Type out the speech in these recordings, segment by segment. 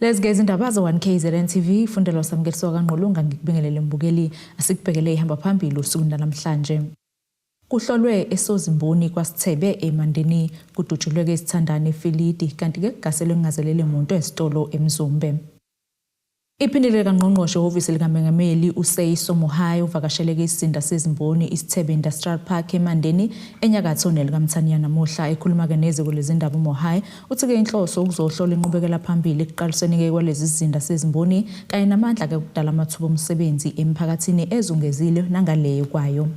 Lezi ke izindaba ze-1 KZN TV fundelwa Samukeliso kaNgqulunga. Ngikubingelele mbukeli, asikubhekele ihamba phambili usuku namhlanje. Kuhlolwe esozimboni kwaSithebe eMandeni, kudutshulwe-ke isithandane eFilidi, kanti-ke kugaselwe kungazelele muntu esitolo eMzumbe. Iphini likangqongqoshe ehhovisi likamengameli uSeiso Mogae uvakasheleke isizinda sezimboni iSithebe Industrial Park eMandeni enyakatho nelikaMthaniya namuhla. Ekhuluma-ke neziko lezindaba uMogae uthi-ke inhloso ukuzohlola inqubekela phambili ekuqalisweni-ke kwalezi zizinda sezimboni kanye namandla-ke okudala amathuba omsebenzi emphakathini ezungezile nangaleyo kwayo.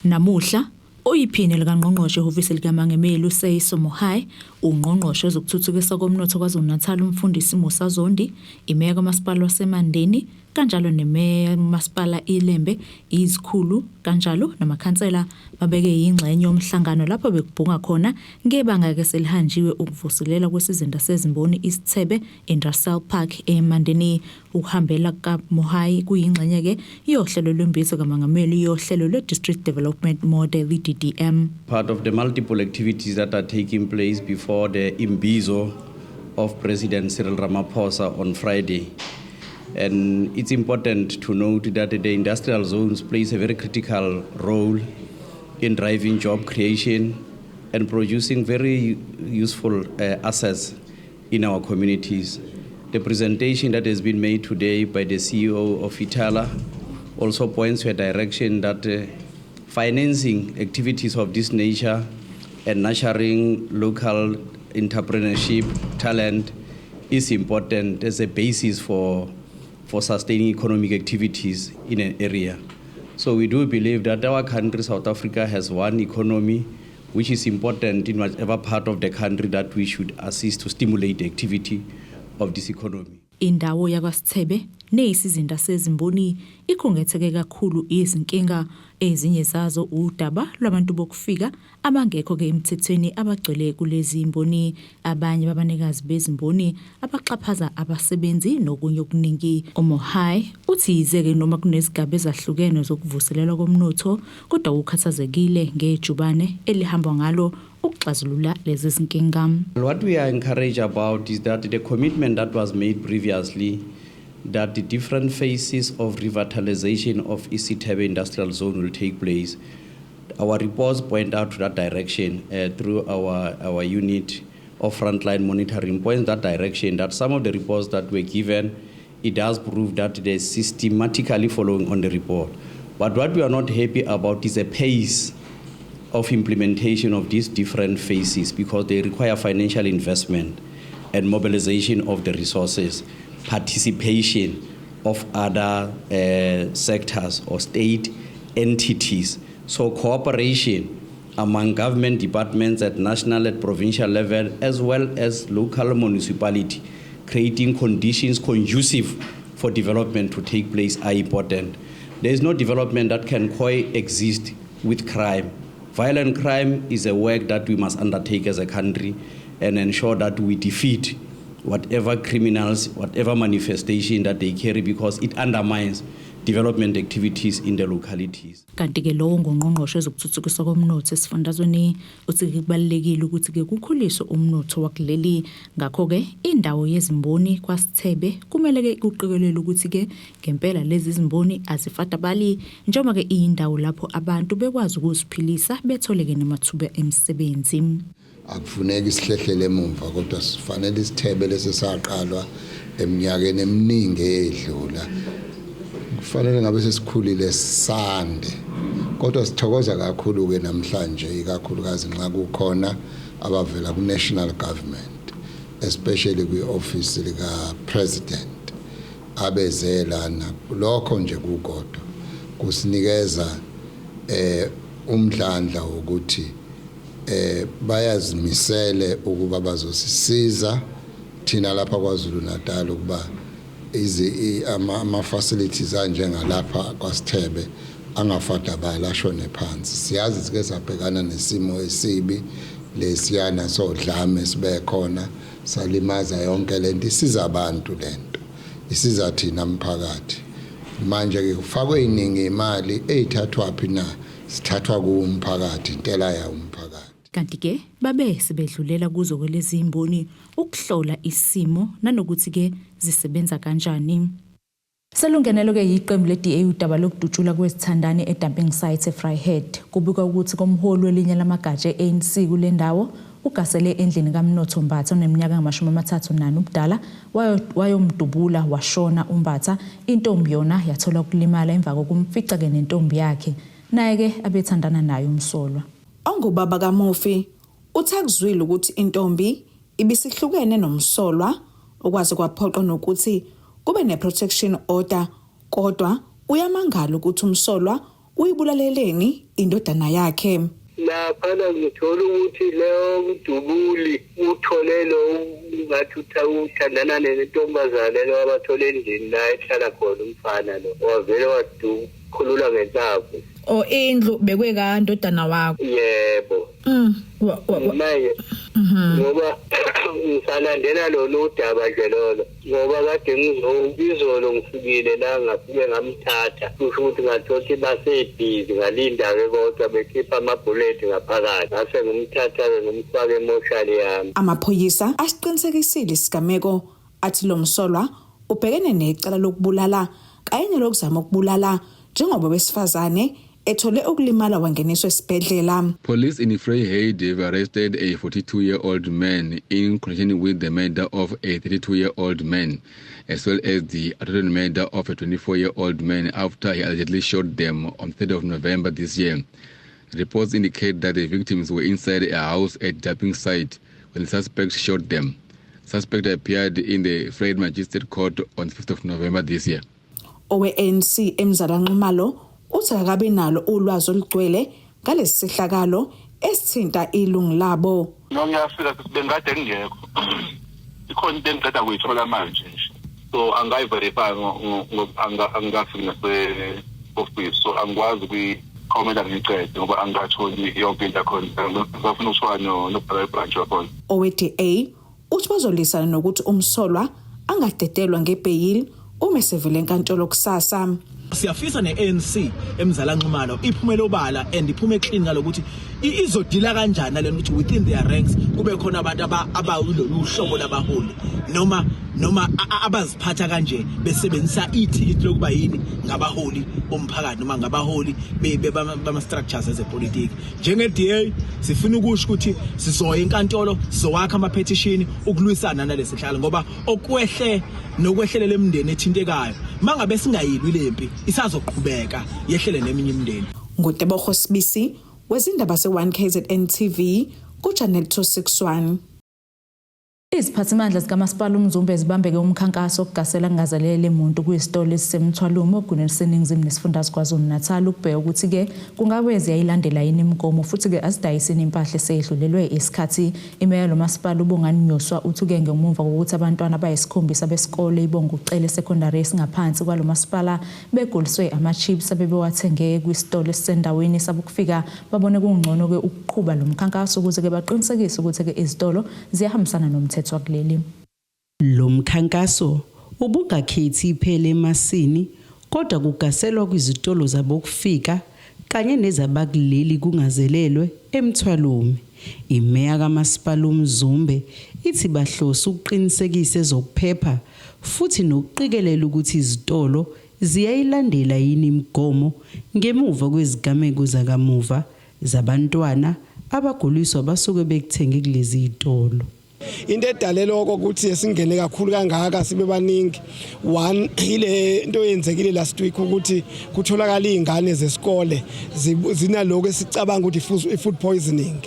Namuhla, uyiphini likangqongqoshe ehhovisi likaMengameli uSeiso Mogae, ungqongqoshe wezokuthuthukiswa komnotho KwaZulu-Natal uMfundisi Musa Zondi, imeya kamasipala waseMandeni, kanjalo nemeya kamasipala iLembe, izikhulu kanjalo namakhansela babeke yingxenye yomhlangano lapho bekubhunga khona ngebanga-ke selihanjiwe ukuvuselela kwesizinda sezimboni iSithebe Industrial Park eMandeni. Ukuhambela kukaMogae kuyingxenye-ke yohlelo lwembizo kaMengameli yohlelo lwe-District Development Model, i-DDM. Part of the multiple activities that are taking place before the Imbizo of President Cyril Ramaphosa on Friday. And it's important to note that the industrial zones plays a very critical role in driving job creation and producing very useful assets in our communities. The presentation that has been made today by the CEO of Ithala also points to a direction that financing activities of this nature and nurturing local entrepreneurship talent is important as a basis for sustaining economic activities in an area. So we do believe that our country, South Africa, has one economy, which is important in whatever part of the country that we should assist to stimulate the activity of this economy. Indawo yakwaSithebe neyisizinda sezimboni ikhungetheke kakhulu izinkinga, ezinye zazo udaba lwabantu bokufika abangekho-ke emthethweni abagcwele kulezi mboni, abanye babanikazi bezimboni abaxhaphaza abasebenzi nokunye okuningi. UMogae uthi yize-ke noma kunezigaba ezahlukene zokuvuselelwa komnotho, kodwa ukhathazekile ngejubane elihambwa ngalo ukuxazulula lezi zinkinga. What we are encouraged about is that the commitment that was made previously that the different phases of revitalization of Isithebe Industrial Zone will take place. Our reports point out to that direction through our unit of frontline monitoring points that direction, that some of the reports that were given, it does prove that they're systematically following on the report. But what we are not happy about is the pace of implementation of these different phases, because they require financial investment and mobilization of the resources, participation of other sectors or state entities. So cooperation among government departments at national and provincial level, as well as local municipality, creating conditions conducive for development to take place are important. There is no development that can coexist with crime. Violent crime is a work that we must undertake as a country and ensure that we defeat whatever criminals, whatever manifestation that they carry, because it undermines development activities in the localities. Kanti-ke lowo ngungqongqoshe wezokuthuthukiswa komnotho esifundazweni uthi-ke kubalulekile ukuthi-ke kukhuliswe umnotho wakuleli, ngakho-ke indawo yezimboni kwaSithebe kumele-ke kuqikelelwe ukuthi-ke ngempela lezi zimboni azifadabali, njengoba-ke iyindawo lapho abantu bekwazi ukuziphilisa bethole-ke namathuba emisebenzi. Akufuneki sihlehlele emumva, kodwa sifanele isithebe lesi saqalwa eminyakeni eminingi eyedlula, kufanele ngabe sesikhulile sande. Kodwa sithokoza kakhulu ke namhlanje, ikakhulukazi nxa kukhona abavela ku-national government, especially kwi-office lika president, abeze lana. Lokho nje kukodwa kusinikeza umdlandla wokuthi bayazimisele ukuba bazosisiza thina lapha KwaZulu Natal ukuba izi ama facilities anjengalapha kwaSithebe angafadabala ashone phansi. Siyazi sike sabhekana nesimo esibi lesiyana sodlame sibe khona, salimaza yonke lento. Isiza abantu lento, isiza thina mphakathi. Manje ke kufakwe iningi imali eyithathwa phi na? Sithathwa kumphakathi, intela yawo umphakathi. Kanti-ke babe sebedlulela kuzo kwelezi imboni ukuhlola isimo nanokuthi-ke zisebenza kanjani. Selungenelo-ke yiqembu le-DA udaba lokudutshulwa kwezithandani e-dumping site eVryheid. Kubikwa ukuthi komholi welinye lamagatsha e-ANC kule ndawo ugasele endlini kaMnotho Mbatha oneminyaka engama-34 ubudala wayomdubula washona uMbatha. Intombi yona yathola ukulimala emva kokumfica-ke nentombi yakhe naye-ke abethandana naye umsolwa. Ongubaba kamufi uthi akuzwile ukuthi intombi ibisihlukene nomsolwa okwaze kwaphoqa nokuthi kube ne-protection order, kodwa uyamangala ukuthi umsolwa uyibulaleleni indodana yakhe. Laphana ngithola ukuthi leyo mdubuli uthole lo ngathi uthandana nentombazane lo abathole endlini la ehlala khona umfana lo, wavele wadukhulula ngenhlamvu. O indlu bekwe kandodana wakho? Yebo. Manje ngoba ngisalandela lolu udaba nje lolo, ngoba kade ngizolo ngifikile la, ngafike ngamthatha, kusho ukuthi ngathola ukuthi basebhizi, ngalinda-ke kodwa bekhipha amabhuleti ngaphakathi, ngase ngimthatha-ke ngimfake emoshali yami. Amaphoyisa asiqinisekisile isigameko, athi lo msolwa ubhekene necala lokubulala kanye nelokuzama ukubulala njengoba wesifazane ethole ukulimala wangeniswa esibhedlela. Police in Vryheid have arrested a 42-year-old man in connection with the murder of a 32-year-old man, as well as the attempted murder of a 24-year-old man after he allegedly shot them on 3rd of November this year. Reports indicate that the victims were inside a house at dumping site when the suspect shot them. Suspect appeared in the Vryheid Magistrate Court on 5th of November this year. Owe-ANC eMzala Nxumalo uthi akabe nalo ulwazi olugcwele ngalesi sehlakalo esithinta ilungu labo. No, ngiyafika, bengikade ngingekho, ikhona into engiqeda kuyithola manje nje, so angayi-verify, angikafiki nase-office, so angikwazi ukuyi-commenta ngiyicede ngoba angikatholi yonke into yakhona. Ngisafuna ukuthola nobhala we-branch wakhona. Owe-DA uthi bazolwisana nokuthi umsolwa angadedelwa ngebheyili uma esevele enkantolo kusasa. Siyafisa ne-ANC eMzala Nxumalo iphumele obala and iphume clean ngalokuthi izo-deala kanjani nalena ukuthi within their ranks kube khona abantu abawulolu hlobo labaholi noma abaziphatha kanje besebenzisa ithikithi lokuba yini ngabaholi bomphakathi noma ngabaholi bama-structures ezepolitiki. Njenge-DA sifuna ukusho ukuthi sizoya enkantolo, sizowakha ama-petition ukulwisana nalesi hlalo, ngoba okwehle nokwehlelela emindeni ethintekayo, mangabe singayilwi lempi isazoqhubeka yehlele neminye imindeni. NguTebogo Sibisi wezindaba ze-1 KZN TV ku-Channel 261. Iziphathimandla zikamasipala uMzumbe zibambeke umkhankaso wokugasela kungazelele muntu kuyisitolo esiseMthwalume ogwini eliseningizimu nesifundazwe KwaZulu-Natal ukubheka ukuthi-ke kungabe ziyayilandela yini imigomo futhi-ke azidayisini impahla eseyedlulelwe isikhathi. Imeya lo masipala uBongani Nyuswa uthi-ke ngemuva kokuthi abantwana abayisikhombisa besikole iBongucele Secondary esingaphansi kwalo masipala beguliswe ama-chips abebewathenge kwisitolo esisendaweni sabukufika, babone kungcono-ke ukuqhuba lo mkhankaso ukuze-ke baqinisekise ukuthi-ke izitolo ziyahambisana nomthetho wakuleli. Lo mkhankaso ubungakhethi iphele emasini, kodwa kugaselwa kwizitolo zabokufika kanye nezabakuleli kungazelelwe eMthwalume. Imeya kamasipala uMzumbe ithi bahlose ukuqinisekisa ezokuphepha futhi nokuqikelela ukuthi izitolo ziyayilandela yini imigomo ngemuva kwezigameko zakamuva zabantwana abaguliswa basuke bekuthenge kulezi zitolo. Into edale lokho ukuthi singene kakhulu kangaka sibe baningi, one, ile into eyenzekile last week ukuthi kutholakala izingane zesikole zinaloko esicabanga ukuthi i-food poisoning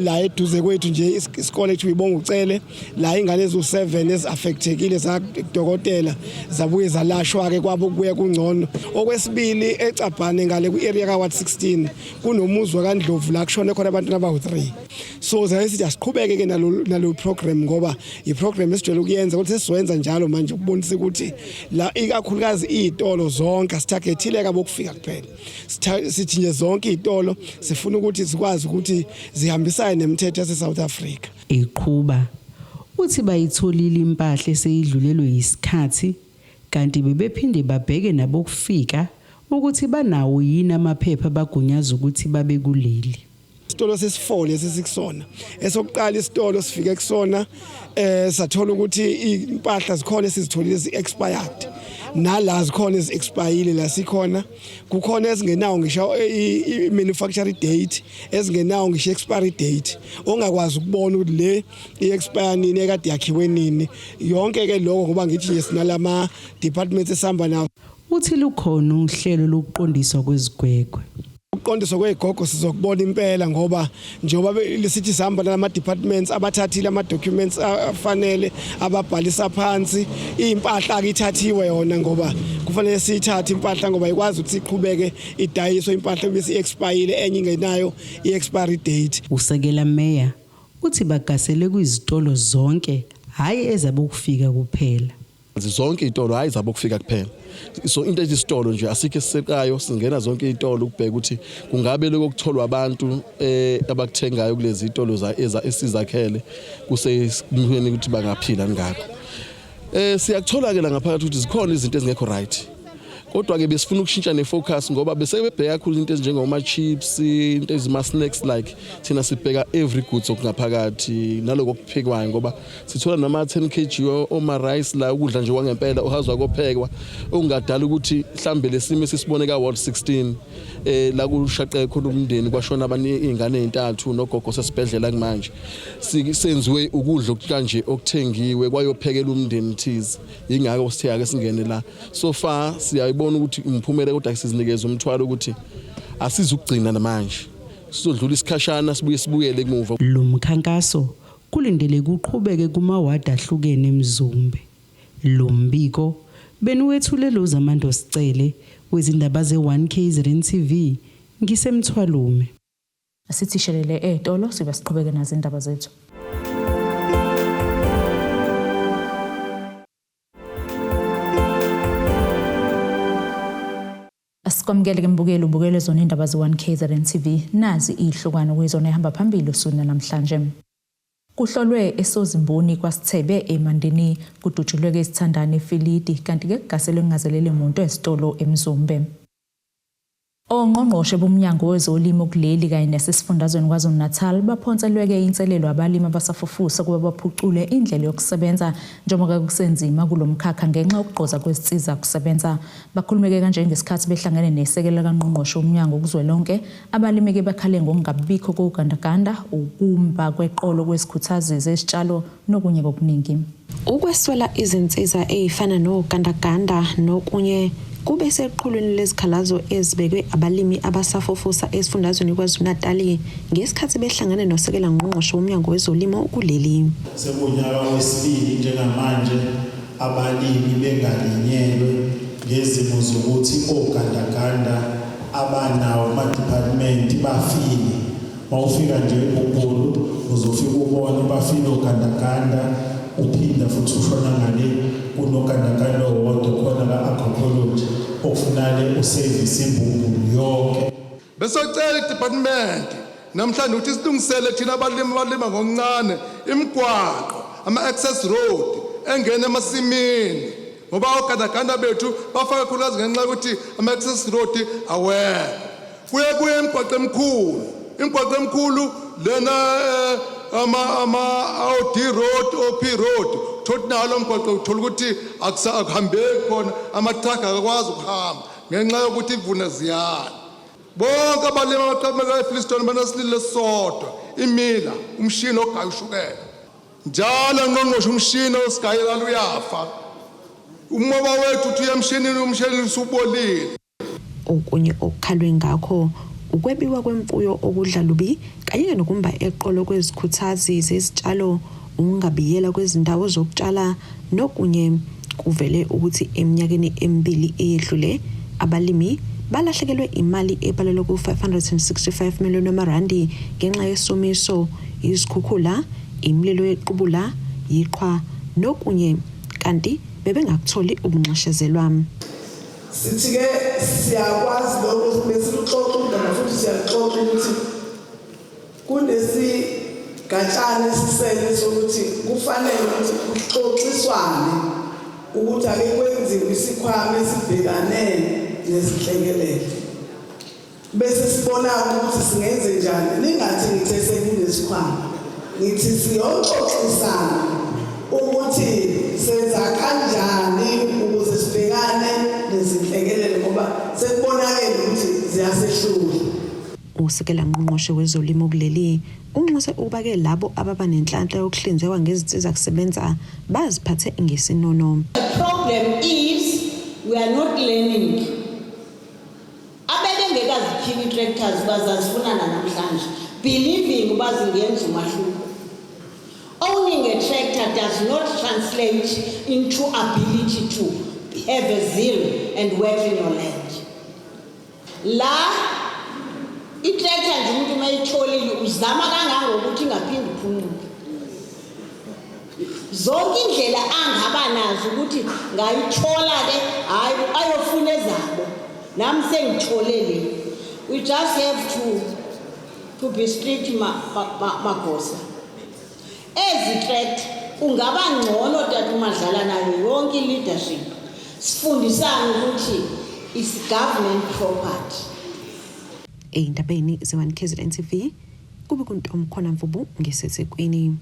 la eduze kwethu nje, isikole ethu iBonga Ucele, la ingane ezu7 ezi-affectekile zakudokotela, zabuye zalashwa ke kwabo kubuya kungcono. Okwesibili, eCabhane ngale ku-area ka ward 16 kunomuzi kaNdlovu la kushone khona abantu abawu3. So sithi asiqhubeke ke nalo program, ngoba i-program esijwayele ukuyenza ukuthi sesizoyenza njalo manje ukubonisa ukuthi la ikakhulukazi izitolo zonke asi-targethile kabokufika kuphela. Sithi nje zonke izitolo sifuna ukuthi sikwazi ukuthi zihambisane nemithetho yase South Africa. Eqhuba uthi bayitholile impahla eseyidlulelwe yisikhathi, kanti bebephinde babheke nabokufika ukuthi banawo yini amaphepha bagunyaza ukuthi babe kuleli. Isitolo sesi-4 lesi sikusona. Esokuqala isitolo sifike kusona sathola ukuthi impahla zikhona esizitholile ezi-expired, nala zikhona ezi-expire la sikhona, kukhona ezingenawo ngisho i-manufacturing date, ezingenawo ngisho expiry date, ongakwazi ukubona ukuthi le i-expire nini, ekade yakhiwe nini. Yonke ke lokho, ngoba ngithi nje sinalama departments esihamba nawo. Uthi lukhona uhlelo lokuqondiswa kwezigwegwe. Ukuqondiswa kwezigogo sizokubona impela, ngoba njengoba lisithi sihamba nalama departments abathathile ama documents afanele, ababhalisa phansi impahla akithathiwe yona, ngoba kufanele siyithathe impahla, ngoba ikwazi ukuthi iqhubeke idayiswe impahla bese expire, enye ingenayo i-expiry date. Usekela meya uthi bagasele kwizitolo zonke, hayi ezabokufika kuphela. Zonke izitolo, hayi zabo kufika kuphela. So into ethi isitolo nje asikho esiseqayo, singena zonke izitolo ukubheka ukuthi kungabe lokho kutholwa abantu abakuthengayo kulezi zitolo esizakhele kusesimweni ukuthi bangaphila ngakho. Siyakuthola ke la ngaphakathi ukuthi zikhona izinto ezingekho right, kodwa ke besifuna ukushintsha nefocus, ngoba bese bebheka kakhulu izinto ezinjengoma chips, into ezima snacks. Like thina sibheka every goods okungaphakathi naloko okuphekwayo, ngoba sithola noma 10 kg oma rice la, ukudla nje kwangempela ohazwa kophekwa, okungadala ukuthi mhlambe lesimo esisibone ka Ward 16 la kushaqeke khona umndeni, kwashona abanye izingane ezintathu nogogo sesibhedlela kumanje, senziwe ukudla okukanje okuthengiwe kwayophekela umndeni thize. Ingakho sithe ake singene la. So far siyayibona ukuthi imphumela, kodwa sizinikeza umthwalo ukuthi asizukugcina namanje, sizodlula isikhashana sibuye sibuyele emuva. Lo mkhankaso kulindeleke uqhubeke kumawadi ahlukene eMzumbe. Lo mbiko beniwethule lo Zamando Sicele wezindaba ze-1 KZN TV, ngisemthwalume. Asithi shelele ey'tolo, sibe siqhubeke nazo indaba zethu. Asikwamukele ke mbukeli, ubukele zona indaba ze-1 KZN TV. Nazi ihlukano kuyizona ehamba phambili usuku namhlanje. Kuhlolwe eSozimboni kwaSithebe eMandeni, kudutshulwe-ke isithandane eFilidi, kanti-ke kugaselwe kungazelele muntu esitolo eMzumbe. Ongqongqoshe bomnyango wezolimo kuleli kanye nasesifundazweni KwaZulu-Natal baphonselwe-ke inselelo abalimi abasafufusa ukuba baphucule indlela yokusebenza, njengoba kusenzima kulo mkhakha ngenxa yokugqoza kwezinsiza kusebenza. Bakhulumeke kanje ngesikhathi behlangene nesekela kangqongqoshe womnyango kuzwelonke. Abalimi-ke bakhale ngokungabikho kogandaganda, ukumba kweqolo kwezikhuthazi zezitshalo nokunye kokuningi. Ukweswela izinsiza ey'fana nogandaganda nokunye kube seqhulwini lezikhalazo ezibekwe abalimi abasafufusa esifundazweni KwaZulu-Natali ngesikhathi behlangene nosekela ngqongqoshe womnyango wezolimo kuleli. Sekunyaka wesibili njengamanje abalimi bengalinyelwe ngezimo zokuthi ogandaganda abanawo ama-department bafile. Mawufika nje eBumbulu uzofika ubone bafile ogandaganda, uphinda futhi ushona ngale kunogandaganda owodwa khona ka-agroecology okufunale usevisi iMbumbulu yonke. Besocela i-department namhlanje ukuthi silungisele thina abalimi abalima ngokuncane imigwaqo, ama-access road engena emasimini, ngoba ogandaganda bethu bafaka kakhulukazi ngenxa yokuthi ama-access road awekho. Kuye kuye imigwaqo emikhulu, imigwaqo emikhulu lena ama OD road, OP road, thothi nalo mgwaqo uthola ukuthi akuhambeki khona, ama-truck akakwazi ukuhamba ngenxa yokuthi ivuna ziyana. Bonke abalimi abaqhamuka eFilistone banesililo esisodwa, imila, umshini ogaya ushukela. Njalo ngqongqoshe, umshini osigayela uyafa. Umoba wethu uthi uya emshinini, umshini usubolile. Okunye okukhalwe ngakho ukwebiwa kwemfuyo okudla lubi kanye nokumba eqolo kwezikhuthazi zezitshalo, ukungabiyela kwezindawo zokutshala nokunye. Kuvele ukuthi eminyakeni emibili eyedlule abalimi balahlekelwe imali ebalelwa ku-565 million wamarandi ngenxa yesomiso, izikhukhula, imililo yequbula, yiqhwa nokunye, kanti bebengakutholi ukunxeshezelwa. Sithi-ke siyakwazi lokho, besiluxoxa udaba futhi siyaluxoxa ukuthi kunesigatshana esisele sokuthi kufanele ukuthi kuxoxiswane ukuthi ake kwenziwe isikhwama esibhekane nezinhlekelele. Bese sibona ukuthi singenze njani. Ningathi ngithe sekunesikhwama, ngithi siyoxoxisana ukuthi senza kanjani ukuze sibhekane nezinhlekelele, ngoba sekubonakele ukuthi ziyasehlula. Usekela ngqongqoshe wezolimo kuleli unxuse ukuba-ke labo ababa nenhlanhla yokuhlinzekwa ngezinsiza kusebenza baziphathe ngesinono. The problem is we are not learning. Abebengekaziphiwi ii-tractors bazazifuna namhlanje, believing uba zingenza umahluko. Owning a tractor does not translate into ability to have a zeal and work in your land. La itractor nje, umuntu uma eyitholile uzama kangangokuthi ingaphinde iphumuke zonke indlela angaba nazo ukuthi ngayithola ke, hayi, ayofuna ezabo, nami sengithole le. We just have to be strict, magosa. Ezi tractor kungaba ngcono, tata uMadlala, nayo yonke i-leadership, sifundisane ukuthi is government property. Ey'ndabeni ze-1 KZN TV, kube kuntomkhona Mvubu ngiseThekwini.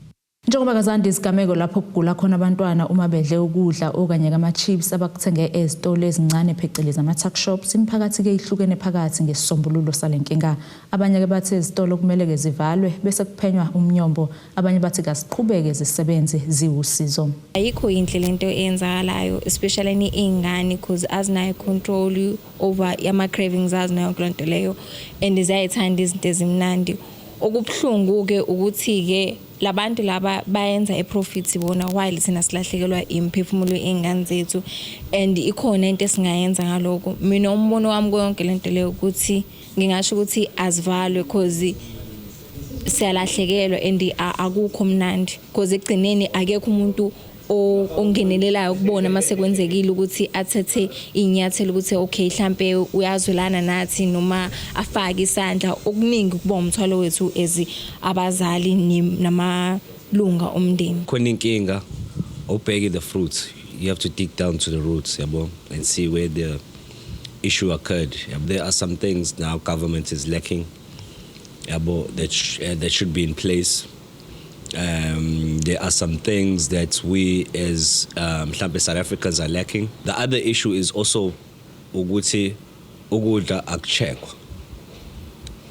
Njengoba kazandi izigameko lapho kugula khona abantwana uma bedle ukudla okanye ama-chips abakuthenge ezitolo ezincane, phecelezi ama-tuck shops, imiphakathi-ke ihlukene phakathi ngesisombululo sale nkinga. Abanye-ke bathi ezitolo kumele-ke zivalwe bese kuphenywa umnyombo, abanye bathi kaziqhubeke zisebenze, ziwusizo. Ayikho yinhle lento eyenzakalayo, especially iy'ngane, because azinayo control over ama-cravings, azinayo yonke loo nto leyo, and ziyayithanda izinto ezimnandi. Okubuhlungu-ke ukuthi-ke labantu laba bayenza i-profit bona, while thina silahlekelwa imiphefumulo ey'ngane zethu, and ikhona into esingayenza ngalokho. Mina umbono wami kuyo yonke lento leyo ukuthi ngingasho ukuthi azivalwe, cause siyalahlekelwa and akukho mnandi, because ekugcineni akekho umuntu ongenelelayo ukubona mase kwenzekile ukuthi athethe inyathelo ukuthi okay, mhlambe uyazwelana nathi noma afake isandla. Okuningi kuba umthwalo wethu as abazali namalunga omndeni. Khona inkinga, awubheke the fruits, you have to dig down to the roots, yabo, and see where the issue occurred. Yabo, there are some things now government is lacking, yabo, that should be in place. There are some things that we as mhlambe South Africans are lacking. The other issue is also ukuthi ukudla akucheckwa,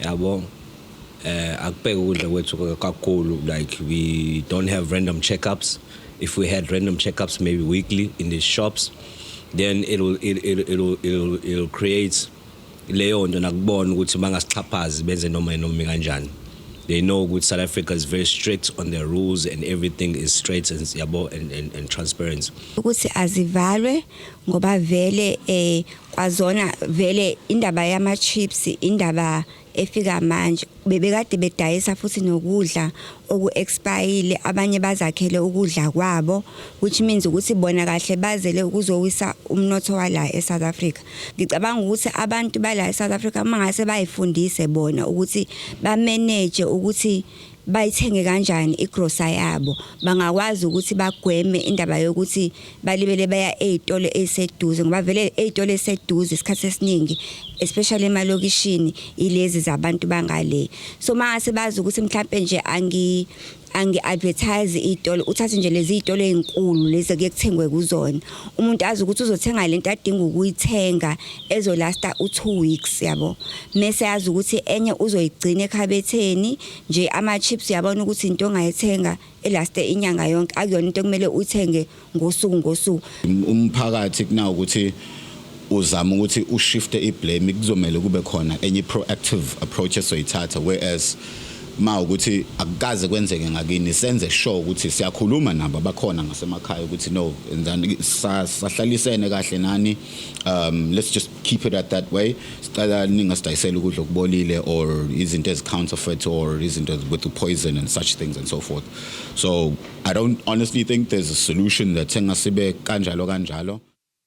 yabo, akubheke ukudla kwethu kakhulu. Like, we don't have random checkups. If we had random checkups maybe weekly in the shops, then it'll create leyo nto nakubona ukuthi bangasixhaphazi, benze noma kanjani. They know ukuthi South Africa is very strict on their rules and everything is straight and, yabo, and transparent. Ukuthi azivalwe ngoba vele kwazona vele indaba yama chips, indaba efika manje, bebekade bedayisa futhi nokudla oku-expire. Abanye bazakhele ukudla kwabo, which means ukuthi bona kahle bazele ukuzowisa umnotho wala eSouth Africa. Ngicabanga ukuthi abantu bala eSouth Africa mangase bayifundise bona ukuthi bamanage ukuthi bayithenge kanjani igrosa yabo, bangakwazi ukuthi bagweme indaba yokuthi balibele baya ezitolo eziseduze, ngoba vele ezitolo eziseduze isikhathi esiningi, especially emalokishini, ilezi zabantu bangale. So mangase bazi ukuthi mhlambe nje angi advertise izitolo, uthathe nje lezi izitolo ezinkulu lezi kuye kuthengwe kuzona, umuntu azi ukuthi uzothenga lento adinga ukuyithenga ezolasta u2 weeks, yabo, mase yazi ukuthi enye uzoyigcina ekhabetheni nje. Ama chips, uyabona ukuthi into ongayithenga elaste inyanga yonke, akuyona into ekumele uyithenge ngosuku ngosuku. Umphakathi kunawo ukuthi uzama ukuthi ushifte iblame. Kuzomela kube khona enye proactive approach esoyithatha, whereas ma ukuthi akukaze kwenzeke ngakini, senze sure ukuthi siyakhuluma nabo abakhona ngasemakhaya ukuthi no, enzani, sahlalisene kahle nani, let's just keep it at that way. Sicela ningasidayiseli ukudla okubolile or izinto ezi counterfeit or izinto with the poison and such things and so forth. So I don't honestly think there's a solution that sengasibe kanjalo kanjalo.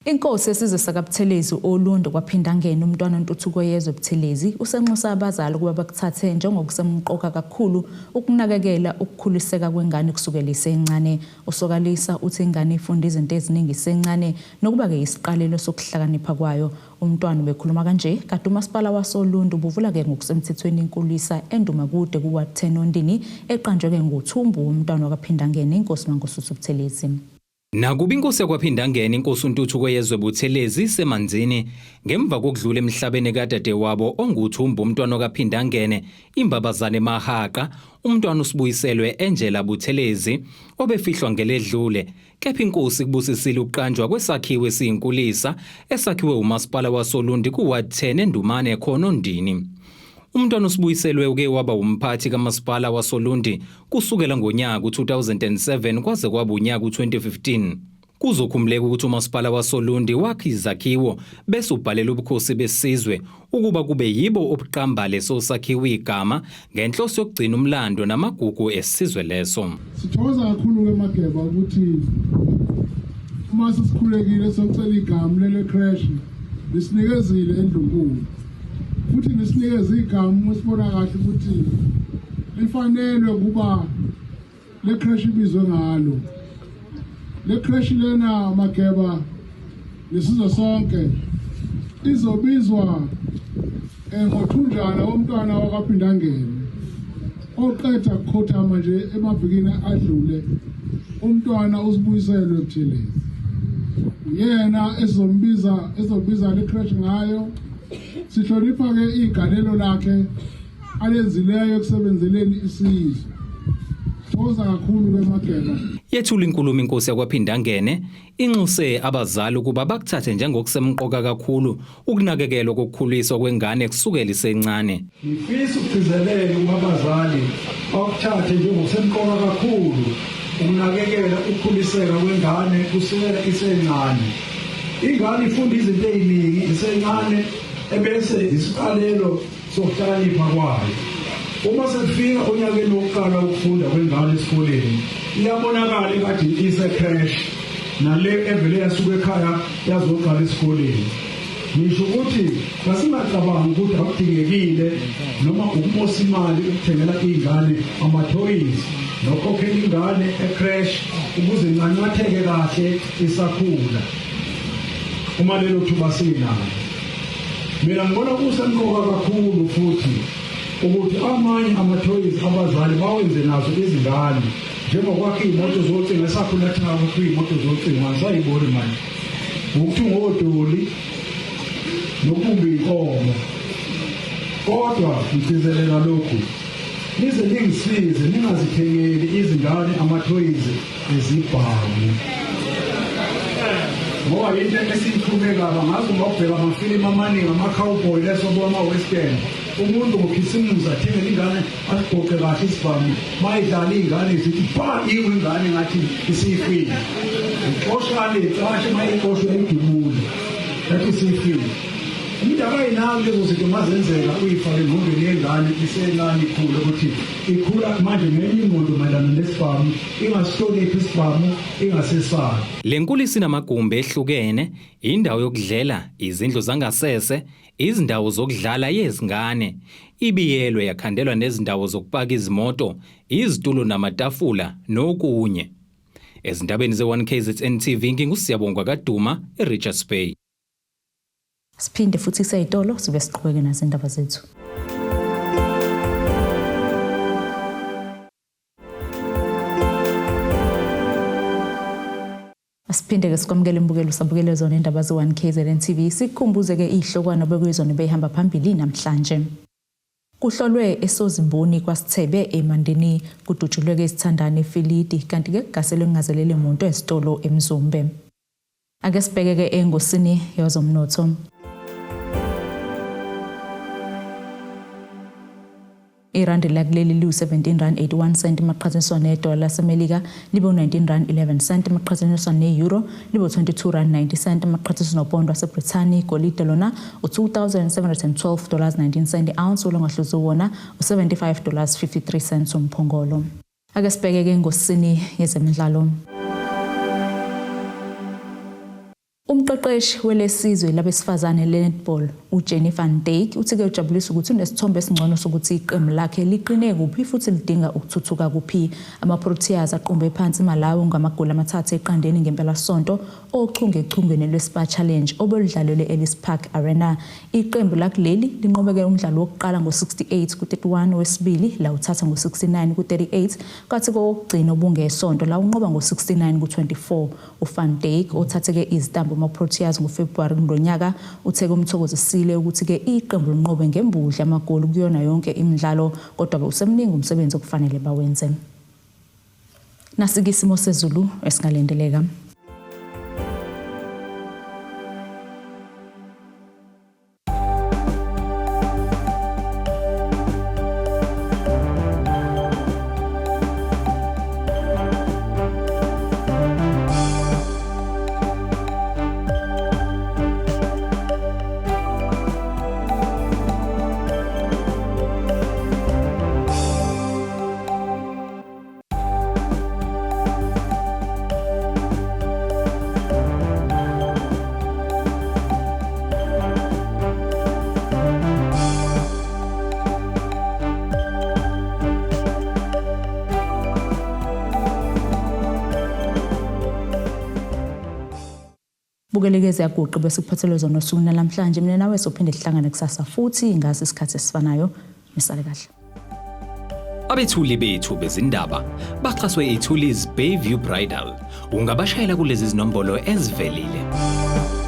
Inkosi yesizwe sakaButhelezi oLundi kwaPhindangene uMntwana Ntuthuko Yezwe Buthelezi usenxusa abazali ukuba bakuthathe njengokusemqoka kakhulu ukunakekela ukukhuliseka kwengane kusukela isencane. Usokalisa uthi ingane ifunda izinto eziningi isencane nokuba-ke yisiqalelo sokuhlakanipha kwayo. Umntwana ubekhuluma kanje kade umasipala wasoLundi ubuvula-ke ngokusemthethweni inkulisa eNdumakude ku-Ward 10 oNdini eqanjwe-ke ngothumbu womntwana wakaPhindangene inkosi Mangosuthu Buthelezi. Nakuba inkosi yakwaPhindangene inkosi uNtuthuko Yezwe Buthelezi isemanzini ngemva kokudlula emhlabeni kadadewabo onguThumbu umntwana okaPhindangene imbabazane Mahaqa umntwana usibuyiselwe Angela Buthelezi obefihlwa ngeledlule kepha inkosi kubusisile ukuqanjwa kwesakhiwo esiyinkulisa esakhiwe umasipala wasoLundi ku-Ward 10 eNdumane khona oNdini. Umntwana usibuyiselwe uke waba umphathi kamasipala wasoLundi kusukela ngonyaka u-2007 kwaze kwaba unyaka u-2015. Kuzokhumbuleka ukuthi umasipala wasoLundi wakha izakhiwo bese ubhalela ubukhosi besizwe ukuba kube yibo obuqamba leso sakhiwo igama ngenhloso yokugcina umlando namagugu esizwe leso. Sithokoza kakhulu-ke Mageba ukuthi uma sesikhulekile socela igama lele creche lisinikezile endlunkulu futhi nisinikeze igama esibona kahle ukuthi lifanelwe kuba le creche ibizwe ngalo. Le creche lena Mageba nesizwe sonke izobizwa ngothunjana womntwana wakwaPhindangene oqeda kukhothama nje emavikini adlule umntwana usibuyiselwe Buthelezi. Uyena esizombiza ezobiza le creche ngayo. Sihlonipha ke igalelo lakhe alenzileyo ekusebenzeleni isizwe. Thokoza kakhulu ke Mageba. Yethula inkulumo inkosi yakwaPhindangene inxuse abazali ukuba bakuthathe njengokusemqoka kakhulu ukunakekelwa kokukhuliswa kwengane kusukela isencane. Ngifisa ukugcizelela ukuba abazali bakuthathe njengokusemqoka kakhulu ukunakekela ukukhuliseka kwengane kusukela isencane. Ingane ifunda izinto eziningi isencane ebese isiqalelo sokuhlakanipha kwayo. Uma sekufika onyakeni wokuqala ukufunda kwengane esikoleni iyabonakala ekade ise-creche nale evele yasuka ekhaya yazoqala esikoleni. Ngisho ukuthi asingacabangi ukuthi akudingekile noma ukumosa imali ukuthengela iy'ngane amathoyizi nokhokhela ingane e-creche ukuze incancatheke kahle isakhula uma lelo thuba sinalo. Mina ngibona kusemqoka kakhulu futhi ukuthi amanye amathoyizi abazali bawenze nazo izingane njengokwakha iy'moto zocingo esakhula thina kwakhiwa iy'moto zocingo angisayiboni manje ukuthunga odoli nokubumba iy'nkomo. Kodwa ngigcizelela lokhu nize ningisize ningazithengeli izingane amathoyizi ezibhamu ngoba yinto esiyikhulume kabi ngazi uma ubheka amafilimu amaningi ama-cowboy leso ama-western umuntu ngokhisimuzi athengele ingane asigoqe kahle isibhamu mayidlala iy'ngane zithi ba iwe ingane ngathi isifile ixoshane icashe mayixoshwe idubule yathi isifile. Umuntu akayinaki lezo zinto mazenzeka uyifake engqondweni yengane isencane ikhule ukuthi ikhula manje ngenye ingqondo mayelana nesibhamu ingasihloniphi isibhamu ingasesabi. Le nkulisa inamagumbi ehlukene, indawo yokudlela, izindlu zangasese, izindawo zokudlala yezingane. Ibiyelwe yakhandelwa nezindawo zokupaka izimoto, izitulo namatafula nokunye. Ezindabeni ze-1KZN TV nginguSiyabonga kaDuma eRichards Bay. Siphinde futhi seyitolo sibe siqhubeke nazo indaba zethu. Asiphinde ke sikwamukele imbukelo sabukele zona indaba ze-1 KZN TV sikukhumbuze ke izihlokwana bekuyizona beyihamba phambili namhlanje. Kuhlolwe eSozimboni kwaSithebe eMandeni kudutshulwe ke isithandane eFilidi kanti ke kugaselwe kungazelele umuntu esitolo eMzumbe. Ake sibheke ke engosini yezomnotho. Irandi lakuleli liwu-17 rand 81 cent maqhathaniswa nedola laseMelika libe u-19 rand 11 cent maqhathaniswa ne-euro libe u-22 rand 90 cent maqhathaniswa nopondo waseBrithani. Igolide lona u-2712 dollars 19 cent ounce olungahluzi wona u-75 dollars 53 cents umphongolo. Ake sibheke ke engosini yezemidlalo. Umqeqeshi welesizwe labesifazane le-netball uJenny van Dyk uthi-ke ujabulisa ukuthi unesithombe esingcono sokuthi iqembu lakhe liqine kuphi futhi lidinga ukuthuthuka kuphi. Ama-Proteas aqumbe phansi iMalawi ngamagoli 3-0 ngempelasonto ochungechungeni lweSpar Challenge obeludlalelwe e-Ellis Park Arena. Iqembu lakuleli linqobeke umdlalo wokuqala ngo-68 ku-31, wesibili lawuthatha ngo-69 ku-38, kwathi kowokugcina obungesonto lawunqoba ngo-69 ku-24. UVan Dyk othatheke izitambo ama-Proteas ngoFebruwari kulonyaka uthe kumthokozisile ukuthi-ke iqembu linqobe ngembudla amagoli kuyona yonke imidlalo, kodwa-ke usemningi umsebenzi okufanele bawenze. Nasike isimo sezulu esingalindeleka. Bukeleke ziyaguqa bese kuphathelwe zona osukwini namhlanje. Mina nawe sophinde sihlangane kusasa futhi ngaso isikhathi esifanayo. Nisale kahle. Abethuli bethu bezindaba baxhaswe iThulis Bayview Bridal. Ungabashayela kulezi zinombolo ezivelile.